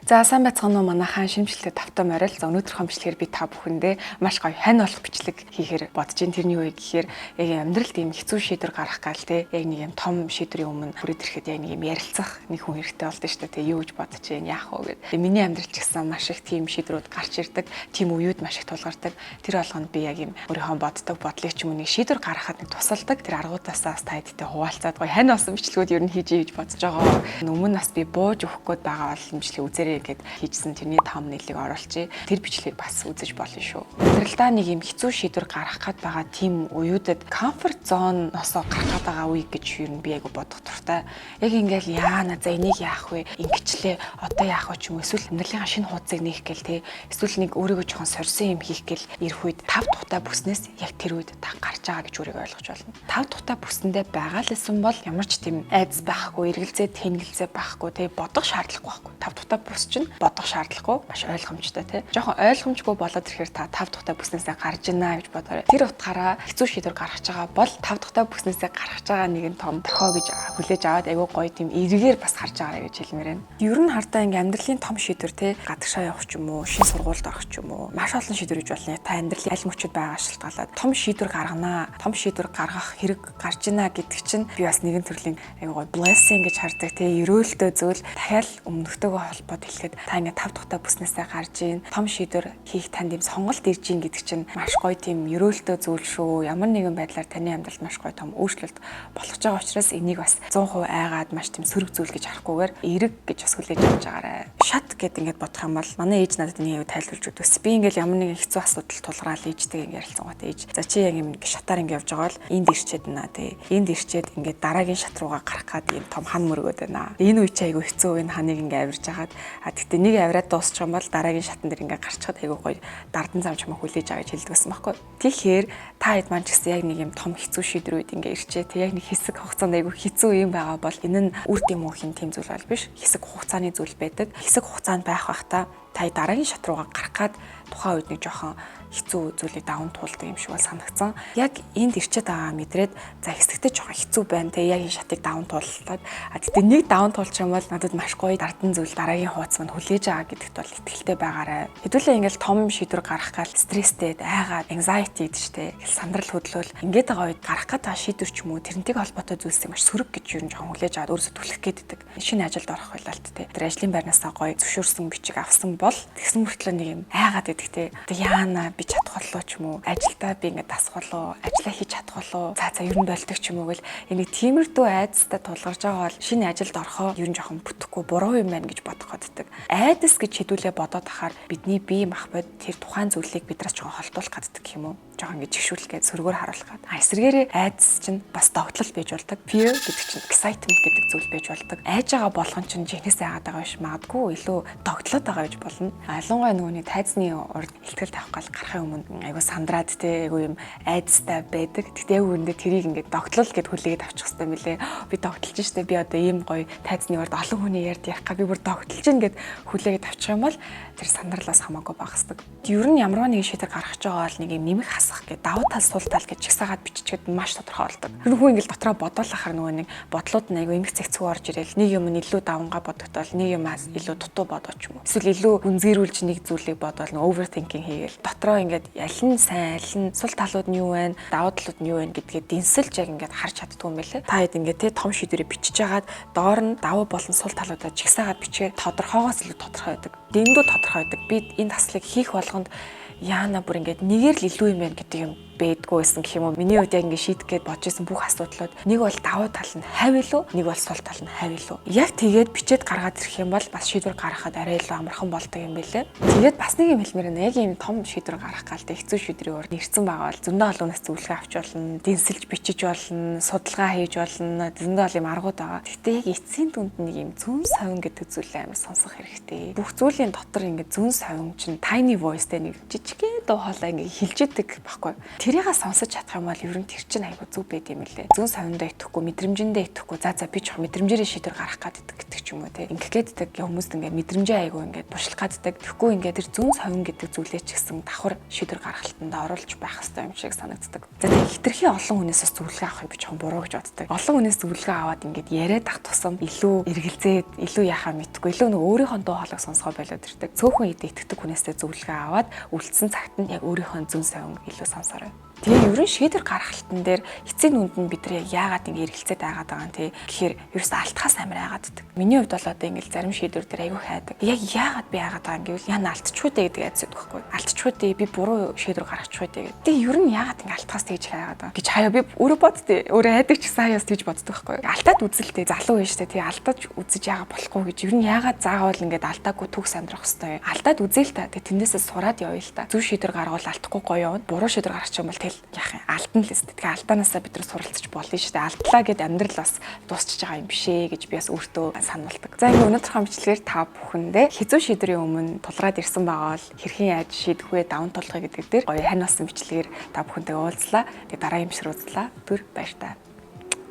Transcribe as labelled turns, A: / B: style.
A: За, сайн байцгаана уу, манайхан? Шинэ бичлэгтэй тавтай морил. За, өнөөдрийнхөө бичлэгээр би та бүхэндээ маш гоё хань болох бичлэг хийхээр бодож байна. Тэрний юу гэхээр яг амьдралд ийм хэцүү шийдвэр гаргах гал те, яг нэг юм том шийдвэрийн өмнө хүрээд ирэхэд яг нэг юм ярилцах нэг хүн хэрэгтэй болдог шүү дээ. Те, юу гэж бодож байна, яах вэ гэд. Тэгээ миний амьдрал ч гэсэн маш их тийм шийдвэрүүд гарч ирдэг. Тийм үеүд маш их тулгардаг. Тэр болгонд би яг юм өөрийнхөө боддог бодлыг ч юм уу, нэг шийдвэр гаргахад нэг тусалдаг. Тэр аргуудаасаа бас та хэдтэй хуваалцаад гоё хань болсон бичлэгүүд ер нь хийж гэж бодож байгаа. Өмнө нас би бууж өгөх гээд байгаа бол бичлэг үзээрэй гэд хийжсэн тэрний thumbnail-ыг оруулчихъя. Тэр бичлэгийг бас үзэж болно шүү. Амьдралдаа нэг юм хэцүү шийдвэр гаргах гээд байгаа тийм үеүүдэд comfort zone-осоо гарах гээд байгаа үе гэж ер нь би айгу бодох дуртай. Яг ингээл яана, за, энийг яах вэ? Ингэчлээ, одоо яах вэ ч юм уу, эсвэл амьдралынхаа шинэ хуудсыг нээх гээл те, эсвэл нэг өөрийгөө жоохон сорьсон юм хийх гээл ирэх үед тав тухтай бүснээс яг тэр үед та гарч байгаа гэж өөрийгөө ойлгож байна. Тав тухтай бүсэндээ байгаа л гэсэн бол ямар ч тийм айдас байхгүй, эргэлзээ тэнгэлзээ байхгүй те, бодох шаардлагагүй байхгүй. Тав тухтай бүс чинь бодох шаардлагагүй, маш ойлгомжтой те. Жоохон ойлгомжгүй болоод ирэхээр та тав тухтай бүснээсээ гарч ийна гэж бодоорой. Тэр утгаараа хэцүү шийдвэр гаргаж байгаа бол тав тухтай бүснээсээ гаргаж байгаа нэгэн том дохио гэж хүлээж аваад айгүй гоё тийм эргээр бас харж байгаарай гэж хэлмээр байна. Ер нь хардаа ингээм амьдралын том шийдвэр те, гадагшаа явах ч юм уу, шинэ сургуульд орох ч юм уу, маш олон шийдвэр гэж болно. Та амьдралын аль мөчөд байгаа шалтгаалаад том шийдвэр гарганаа, том шийдвэр гаргах хэрэг гарч ийна гэдэг чинь би бас нэгэн төрлийн айгүй гоё blessing гэж хардаг те, ерөөлтөө зүйл. Дахиад өмнөхтэйгөө холбоод хэлэхэд та ингээд тав тухтай бүснээсээ гарч ийн, том шийдвэр хийх танд юм сонголт ирж ийн гэдэг чинь маш гоё тийм ерөөлтөө зүйл шүү. Ямар нэгэн байдлаар таны амьдралд маш гоё том өөрчлөлт болгож байгаа учраас энийг бас 100% айгаад маш тийм сөрөг зүйл гэж харахгүйгээр эерэг гэж бас хүлээж авч байгаарай. Шат гэд ингээд бодох юм бол манай ээж надад энийг аюу тайлбарлаж өгдөг. Би ингээд ямар нэгэн хэцүү асуудал тулгараал ээжтэйгээ ингээд ярилцсангуут ээж "За, чи яг юм шатаар ингээд явж байгаа бол энд ирчээд байна тий. Энд ирчээд ингээд дараагийн шат руугаа гарах гад ийм том хан мөргөөд байна. Энэ үе чи айгүй хэцүү, энэ ханыг ингээд авирж хагаад, а тэгтээ нэг авираад дуусчих юм бол дараагийн шатан дээр ингээд гарчхад айгүй гоё дардан зам чамаа хүлээж байгаа" гэж хэлдэг байсан байхгүй. Тэгэхээр та хэд маань ч гэсэн яг нэг юм том хэцүү шийдвэрүүд ингээд ирчээ. Тэг яг нэг хэсэг хугацаанд айгүй хэцүү юм байгаа бол энэ нь үр дэм үү хин тийм зүйл бол биш. Хэсэг хугацааны зүйл байдаг. Хэсэг хугацаанд байх байхдаа та дараагийн шат руугаа гарах гад тухайн үед нэг жоохон хэцүү зүйлийг даван туулдаг юм шиг бол санагдсан. Яг энд ирчээд байгаа мэдрээд, за, хэсэгтээ жоохон хэцүү байна те, яг энэ шатыг даван тууллаад, а тэгтээ нэг даван туулчих юм бол надад маш гоё дардан зүйл, дараагийн хуудас мань хүлээж байгаа гэдэгт бол итгэлтэй байгаарай. Хэдүүлээ ингээл том шийдвэр гаргах гал стресстэй, айгаад, anxiety гэдэг ч те, сандрал хөдлөөл ингээд байгаа үед гарах гээд байгаа шийдвэр ч юм уу, тэрнтэйг холбоотой зүйлсийг маш сөрөг гэж юу жоохон хүлээж аваад өөрөөсөө түлхэх гээд байдаг. Шинэ ажилд орох байлалт те. Тэр ажлын байрнаасаа гоё зөвшөөрсөн бичиг авсан бол тэгсэн мөртлөө нэг юм айгаад байдаг те. Одоо яана, би чадах болов ч юм уу, ажилдаа би ингээд дасах болов, ажиллаа хийж чадах болов, за за, ер нь болдог ч юм уу гэл энийг тиймэрдүү айдастай тулгарч байгаа бол шинэ ажилд орохоо ер нь жоохон бүтэхгүй, буруу юм байна гэж бодох гэдэг. Айдас гэж хэдүүлээ бодоод ахаар бидний бие махбод тэр тухайн зүйлийг биднээс жоохон холдуулах гэдэг юм уу? Жоохон ингэж жигшүүлэх гээд, сөргөөр харуулах гээд. А эсрэгээрээ айдас чинь бас догтлол байж болдог. Fear гэдэг чинь excitement гэдэг зүйл байж болдог. Айж байгаа болгон чинь жинхнээс айгаад байгаа биш, магадгүй илүү догтлоод байгаа гэж болно. Ялангуяа нөгөөний тайзны урд илтгэл тавих гал гарахын өмнө айгу сандраад те, айгу юм айдастай байдаг. Тэгтээ яг үүндээ тэрийг ингээд догтлол гэд хүлээгээд авчих хэрэгтэй мөлий. Би догтлж штэ, би одоо ийм гоё тайзны урд олон хүний ярьд ярих га би бүр догтлж гин гэд хүлээгээд авчих юм бол тэр сандралаас хамаагүй багасдаг. Ер нь ямар нэгэн шийдвэр гаргаж байгаа бол нэг юм нэмэх хасах гэдэг, давуу тал, сул тал гэж жагсаагаад биччихэд маш тодорхой болдог. Тэр хүн ингээл дотроо бодоолахаар нөгөө нэг бодлууд нь айгүй эмх зэгцгүй орж ирэл, нэг юм нь илүү давангаа бодогдоол, нэг юм илүү дутуу бодоо ч юм уу. Эсвэл илүү гүнзгийрүүлж нэг зүйлийг бодоол нэг overthinking хийгээл дотроо ингээд аль нь сайн, аль нь сул талууд нь юу вэ, давуу талууд нь юу вэ гэдгээ дэнсэлж яг ингээд харж чаддгүй юм байлээ. Та хэд ингээд те том шийдвэрээ бичиж хагаад доор нь давуу болон сул талуудаа жагсаагаад бичгээр тодорхойгоос илүү тодорхой байдаг. Дэндүү тодорхой байдаг. Би энэ таслыг хийх болгонд яана бүр ингээд нэгээр л илүү юм байна гэдэг юм бэдгүү байсан гэх юм уу. Миний хувьд яг ингээд шийдэх гээд бодож исэн бүх асуудлууд нэг бол давуу тал нь хавь илүү, нэг бол сул тал нь хавь илүү. Яг тэгээд бичээд гаргаад ирэх юм бол бас шийдвэр гаргахад арай илүү амархан болдог юм байлээ. Тэгээд бас нэг юм хэлмээр байна. Яг ийм том шийдвэр гаргах гал хэцүү шийдвэрийн урд нэрцэн байгаа бол зөндөө олон хүнээс зөвлөгөө авч болно, дэнсэлж бичиж болно, судалгаа хийж болно. Зөндөө олон юм аргууд байгаа. Гэхдээ яг эцсийн дүнд нэг юм зөн совин гэдэг зүйлээ амар сонсох хэрэгтэй. Бүх зүйлийн дотор ингээд зөн совин чинь tiny voice-тэй нэг жижигхэн дуу хоолой ингээд хэлж идэг байхгүй. Тэрийг сонсож чадах юм бол ер нь тэр чинь айгүй зүв байд юм лээ. Зөн совиндоо итгэхгүй, мэдрэмжэндээ итгэхгүй. За би жоох мэдрэмжээрээ шийдвэр гаргах гэдэг гэдэг ч юм уу те. Ингэх гээд хүмүүст ингээд мэдрэмжээ айгүй ингээд туршлах гаддаг. Тэгэхгүй ингээд тэр зөн совин гэдэг зүйлээ ч гэсэн давхар шийдвэр гаргалтанд оруулж байх хэрэгтэй юм шиг санагддаг. За тэгээ хитрхи олон хүнээс бас зөвлөгөө авахыг би жоохон буруу гэж боддог. Олон хүнээс зөвлөгөө аваад ингээд яриад ах тусам илүү эргэлзээд, илүү яхаа мэдхгүй, илүү нэг өөрийнхөө дуу хоолойг сонсгоо болоод ирдэг. Цөөхөн идэ итгэдэг хүнээсээ зөвлөгөө аваад үлдсэн цагт нь яг өөрийнхөө зөн совин илүү сонсоорой. Тэгээ ерөн шийдвэр гаргалтан дээр эцсийн нүнд нь бид нар яг яагаад ингэ эргэлзээд айгаад байгаа юм те. Тэгэхээр ерөөсөө алтахаас амар айгаад байдаг. Миний хувьд бол одоо ингэ зарим шийдвэр дээр айгүй хайдаг. Яг яагаад би айгаад байгаа юм гэвэл яна алтчихгүй дээ гэдэг айдас байдаг байхгүй. Алтчихгүй дээ, би буруу шийдвэр гаргачихгүй дээ гэдэг. Тэгээ ер нь яагаад ингэ алтахаас тэгж хайгаад байгаа гэж хаяа би өөрөө боддээ. Өөрөө айдаг ч гэсэн хаяас тэгж боддог байхгүй. Алтаад үзэлтэй залуу байж тээ. Тэгээ алдаж үзэж яагаад болохгүй гэж ер нь яагаад заавал ингэ алдаагүй төгс амьдрах хэвээр юм. Алдаад үзээл та. Тэгээ тэндээсээ сураад явъя л та. Зөв шийдвэр гаргавал алдахгүй гоё явна. Буруу шийдвэр гаргачих юм бол тэгэл яах юм, алдан л өст. Тэгээ алдаанаасаа бид нар суралцж болно шүү дээ. Алдлаа гэд амьдрал бас дуусчихж байгаа юм биш ээ гэж би бас өөртөө сануулдаг. За ингээ өнөөдрийнхөө бичлэгээр та бүхэндээ хэцүү шийдвэрийн өмнө тулгараад ирсэн байгаа бол хэрхэн яаж шийдэх вэ, даван туулах вэ гэдэг дээр гоё хань болсон бичлэгээр та бүхэнтэй уулзлаа. Тэгээ дараагийн бичлэгээр уулзлаа. Түр баяртай.